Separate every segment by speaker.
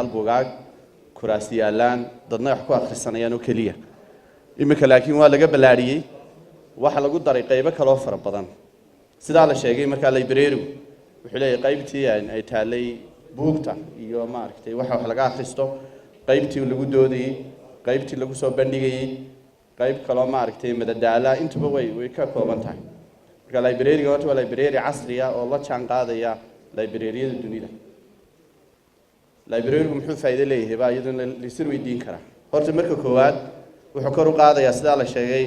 Speaker 1: Buugaag, kuraas yaallaan, dadna wax ku akhrisanayaan oo keliya. Iminka laakiin waa laga ballaadhiyey, waxaa lagu daray qaybo kaloo fara badan sidaa la sheegay. Markaa library-gu wuxuu leeyahay qaybtii ay taallay buugta iyo maaragtay waxa wax laga akhristo, qaybtii lagu doodayey, qaybtii lagu soo bandhigayey, qayb kaloo maaragtay madadaala. Intuba way ka kooban tahay. Marka library-ga horta waa library casriya oo la jaan qaadaya library-yada dunida. Library-gu muxuu faa'iido leeyahay baa iyaduna laisir weydiin karaa. Horta marka koowaad wuxuu kor u qaadayaa, sidaa la sheegay,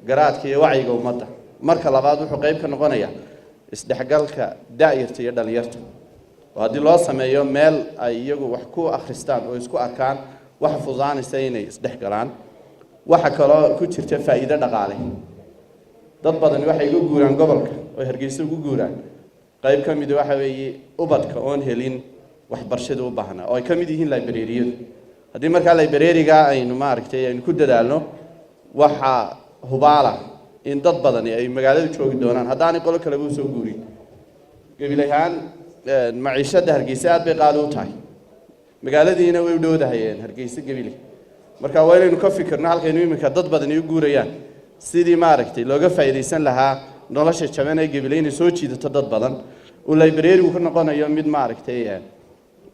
Speaker 1: garaadka iyo wacyiga ummadda. Marka labaad wuxuu qayb ka noqonayaa isdhexgalka da'yarta iyo dhalinyarta, oo haddii loo sameeyo meel ay iyagu wax ku akhristaan oo isku arkaan, waxa fududaanaysa inay isdhexgalaan. Waxa kaloo ku jirta faa'iido dhaqaale. Dad badani waxay uga guuraan gobolka oo Hargeysa ugu guuraan, qayb ka midi waxa weeye ubadka oon helin waxbarashada u baahnaa, oo ay ka mid yihiin library-yadu. Haddii markaa library-ga aynu maaragtay aynu ku dadaalno, waxaa hubaala in dad badani ay magaalada joogi doonaan haddaanay qolo kaleba usoo guurin. Gebil ahaan maciishadda Hargeysa aad bay qaali u tahay, magaaladiina way u dhowdahayeen Hargeysa Gebile. Marka waa inaynu ka fikirno halkaynu iminka dad badani u guurayaan, sidii maaragtay looga faa'iidaysan lahaa nolosha jaban ee Gebile inay soo jiidato dad badan, uu library-gu ka noqonayo mid maaragtay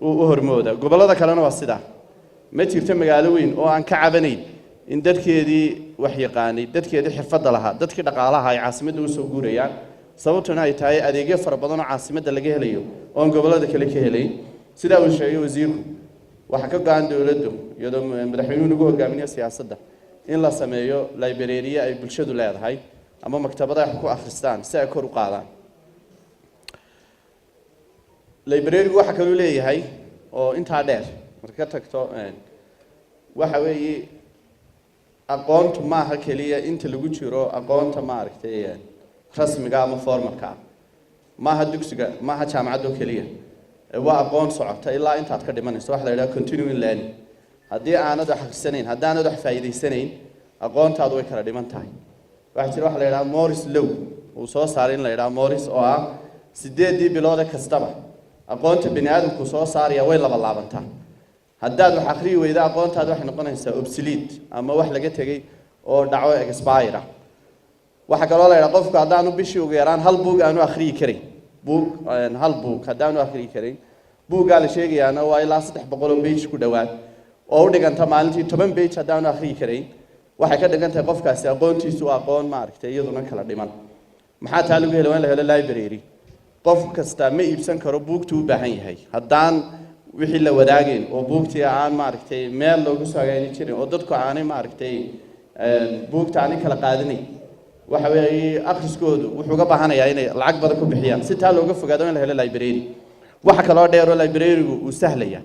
Speaker 1: u hormooda. Gobollada kalena waa sidaa. Ma jirto magaalo weyn oo aan ka cabanayn in dadkeedii wax yaqaanay, dadkeedii xirfadda lahaa, dadkii dhaqaalaha ay caasimadda usoo guurayaan, sababtuna ay tahay adeegyo fara badan oo caasimadda laga helayo oon gobollada kale ka helayn. Sidaa uu sheegay wasiirku, waxaa ka go-an dowladdu, iyadoo madaxweynuhu nagu hogaaminayo siyaasadda, in la sameeyo library ay bulshadu leedahay ama maktabada wax ku akhristaan si ay kor u qaadaan. Library-gu waxaa kaluu leeyahay oo intaa dheer, marka ka tagto, waxa weeye aqoontu maaha keliya inta lagu jiro aqoonta maaragtay rasmiga ama formal-ka ah, maaha dugsiga, maaha jaamacadda oo keliya. Waa aqoon socota ilaa intaad ka dhimanayso. Waxa la yidhaha continuing learning. Haddii aanad wax akhrisanayn, haddaanad wax faa'iidaysanayn, aqoontaadu way kala dhiman tahay. Waxaa jira waxa la yidhaha Moore's Law uu soo saaray in la yidhaha Moore's, oo ah 8-dii biloode kastaba aqoonta bini aadamku soo saaraya way laba laabantaa. Haddaad wax akhriyi weyda, aqoontaada waxay noqonaysaa obsolete ama wax laga tegey oo dhaco, expire ah. Waxaa kaloo la yidhaha qofku haddaanu bishii ugu yaraan hal buug aanu akhriyi karayn, buug, hal buug haddaanu akhriyi karayn, buuggaa la sheegayaana waa ilaa 300 oo page ku dhowaad oo u dhiganta maalintii 10 page, haddaanu akhriyi karayn, waxay ka dhigan tahay qofkaasi aqoontiisu waa aqoon maaragtay iyaduna kala dhiman. Maxaa taa lagu heli? Waa in la helo library. Qof kasta ma iibsan karo buugtu u baahan yahay haddaan wixii la wadaagayn oo buugtii aan maaragtay meel loogu soo hagaajin jirin oo dadku aanay maaragtay buugta aanay kala qaadanayn. Waxa weeye akhriskoodu wuxuu uga baahanayaa inay lacag badan ku bixiyaan. Si taa looga fogaado, in la helo library. Waxa kaloo dheer oo library-gu uu sahlaya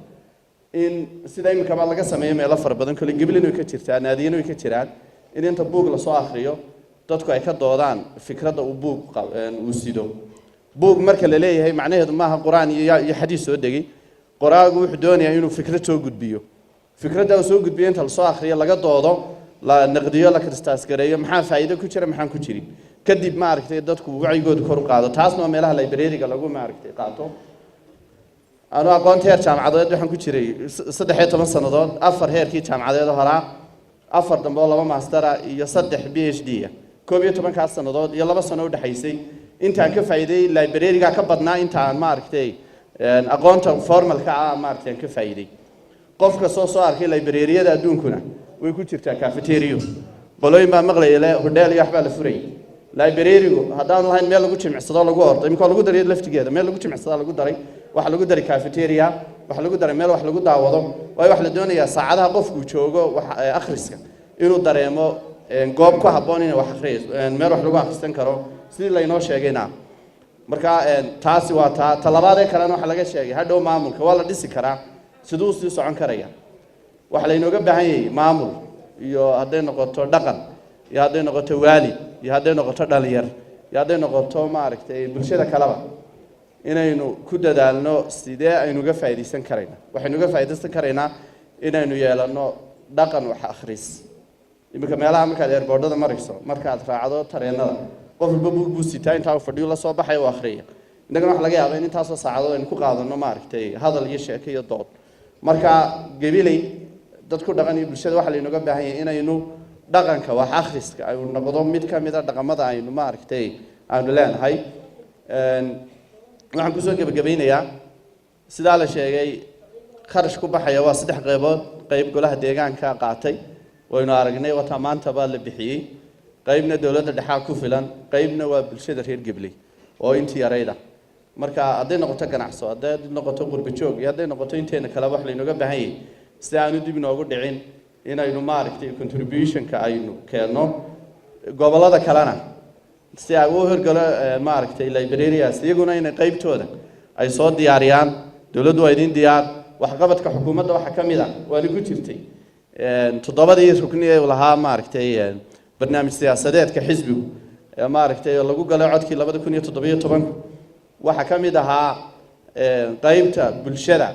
Speaker 1: in sida iminkaba laga sameeyo meelo fara badan kole, Geblin way ka jirtaa, naadiyana way ka jiraan, in inta buug lasoo akhriyo dadku ay ka doodaan fikradda uu buug uu sido. Buug marka la leeyahay macnaheedu maaha Qur-aan iyo xadiis soo degay. Qoraagu wuxuu doonayaa inuu fikrad soo gudbiyo. Fikradda uu soo gudbiyo inta lasoo akhriyo, laga doodo, la naqdiyo, la criticize gareeyo, maxaa faa'iido ku jira, maxaan ku jirin, kadib maaragtay dadku wacyigoodu kor u qaado. Taasna waa meelaha library-ga lagu maaragtay qaato. Anu aqoonta heer jaamacadeed waxaan ku jiray 13 sannadood, afar heerkii jaamacadeed horaa, afar dambe oo laba master-a iyo saddex PhD ah. 11-kaas sannadood iyo 2 sano udhexaysay, intaan ka faa'iiday library-ga ka badnaa inta aan maaragtay aqoonta formal-ka ah maaragtay aan ka faa'iiday. Qof kastoo soo arkay library-yada adduunkuna way ku jirtaa cafeteria. Qolooyin baa maqlaya le hodheel iyo waxbaa la furayay. Library-gu haddaan lahayn meel lagu jimicsado, lagu ordo, imika waa lagu daray laftigeeda, meel lagu jimicsadaa lagu daray, waxaa lagu daray cafeteria, waxaa lagu daray meel wax lagu daawado, waayo waxa la doonayaa saacadaha qofku joogo wax akhriska inuu dareemo goob ku habboon inay wax akhriyo, meel wax lagu akhrisan karo sidii laynoo sheegayna. Marka taasi waa taa. Ta labaad ee kalena waxaa laga sheegay hadhow maamulka waa la dhisi karaa, siduu sii socon karaya. Waxaa laynooga baahan yahay maamul iyo hadday noqoto dhaqan iyo hadday noqoto waalid iyo hadday noqoto dhalinyar iyo hadday noqoto maaragtay bulshada kaleba, inaynu ku dadaalno sidee aynu uga faa'iidaysan karaynaa. Waxaynu uga faa'iidaysan karaynaa inaynu yeelano dhaqan wax akhris. Iminka meelaha markaad airport-ada marayso, markaad raacdo tareenada, qof walba buug buu sitaa, intaa uu fadhiyo la soo baxay oo akhriyaya. Innagana waxa laga yaabaa in intaasoo saacadood aynu ku qaadano maaragtay hadal iyo sheeko iyo dood. Marka Gabiley dad ku dhaqan iyo bulshada waxaa laynooga baahan yahay inaynu dhaqanka wax akhriska aynu noqdo mid ka mid a dhaqamada aynu, maaragtay, aanu leenahay. Waxaan kusoo gebagabaynayaa, sidaa la sheegay, kharash ku baxaya waa saddex qaybood. Qayb golaha deegaanka qaatay, waynu aragnay, wataa maanta baa la bixiyey. Qaybna dowladda dhexaa ku filan, qaybna waa bulshada reer Gabiley oo intii yarayda. Marka hadday noqoto ganacso, hadday noqoto qurba joog iyo hadday noqoto inteena kaleba, wax laynooga baahan yahay si aanu dib inoogu dhicin inaynu, maaragtay, contributionka aynu keenno. Gobollada kalena si ay u hirgalo, maaragtay, librarias iyaguna inay qaybtooda ay soo diyaariyaan. Dowladdu waa idin diyaar. Waxqabadka xukuumadda waxaa ka mid ah, waana ku jirtay toddobadii rukni ee uu lahaa, maaragtay, barnaamij siyaasadeedka xisbigu, maaragtay, oo lagu galay codkii 2017-ku, waxaa ka mid ahaa qaybta bulshada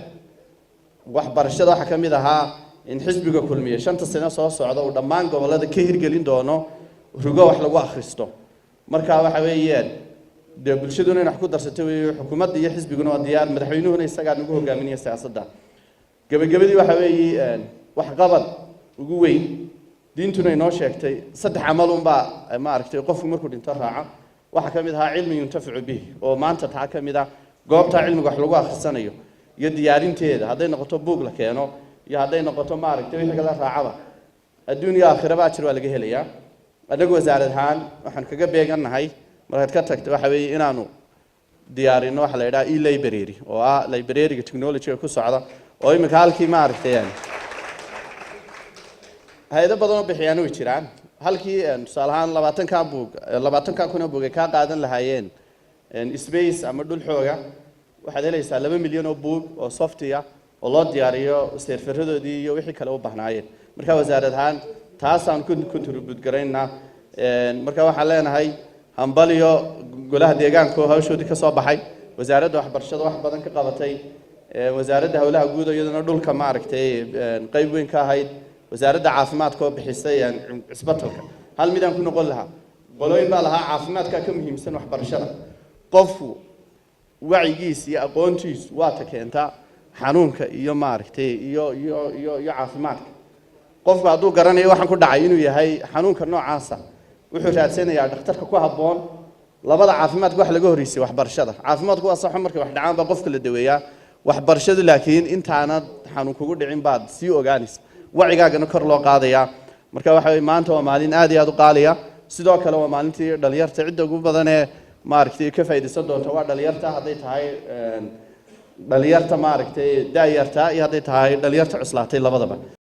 Speaker 1: waxbarashada. Waxaa ka mid ahaa in xisbiga Kulmiye 5-ta sano soo socda uu dhammaan gobollada ka hirgelin doono rugo wax lagu akhristo. Marka waxa weeyaan, dee, bulshaduna in wax ku darsato weeye. Xukuumadda iyo xisbiguna waa diyaar, madaxweynuhuna isagaa nagu hogaaminaya siyaasadda. Gebagabadii waxa weeye, waxqabad ugu weyn diintuna inoo sheegtay saddex camal unbaa, maaragtay, qofku markuu dhinto raaco. Waxaa ka mid ahaa cilmi yuntafacu bih, oo maanta taa ka mid ah goobtaa cilmiga wax lagu akhrisanayo iyo diyaarinteeda, hadday noqoto buug la keeno iyo hadday noqoto, maaragtay, wixii kala raacaba, adduun iyo aakhiraba ajir waa laga helayaa. Annagu wasaarad ahaan waxaan kaga beegannahay, markaad ka tagto, waxa weeye inaanu diyaarino waxa la yidhaha e-library, oo ah library-ga technology-ga ku socda, oo iminka halkii, maaragtay, hay-ado badan oo bixiyaan way jiraan. Halkii, tusaale ahaan, 20-kaa buug, 20-kaa kun oo buug ay kaa qaadan lahaayeen space ama dhul xooga, waxaad helaysaa 2 milyan oo buug oo software oo loo diyaariyo serveradoodii iyo wixii kale u bahnaayeen. Marka wasaarad ahaan taasaan ku contribute garaynaa. Marka waxaan leenahay hambaliyo golaha deegaanka oo hawshoodii ka soo baxay, wasaaradda waxbarashada wax badan ka qabatay, wasaaradda howlaha guud oo iyaduna dhulka, maaragtay, qayb weyn ka ahayd, wasaaradda caafimaadka oo bixisay cisbatalka. Hal midaan ku noqon lahaa, qolooyin baa lahaa caafimaadka ka muhiimsan waxbarashada. Qofku wacyigiis iyo aqoontiisu waa ta keentaa xanuunka iyo, maaragtay, iyo caafimaadka. Qofku hadduu garanayo waxaan ku dhacay inuu yahay xanuunka noocaasa, wuxuu raadsanayaa dhakhtarka ku habboon. Labada caafimaadka wax laga horreysay waxbarashada. Caafimaadku waa saxo, markay wax dhacaan baa qofka la daweeyaa. Waxbarashadu laakiin intaanad xanuun kugu dhicin baad sii ogaanaysa, wacigaagana kor loo qaadayaa. Marka waxa weye, maanta waa maalin aad iyo aad u qaaliya. Sidoo kale waa maalintii dhalinyarta. Cidda ugu badan ee, maaragtay, ka faa'iidaysan doonta waa dhalinyarta, hadday tahay dhalinyarta, maaragtay, da-yarta iyo hadday tahay dhalinyarta cuslaatay, labadaba.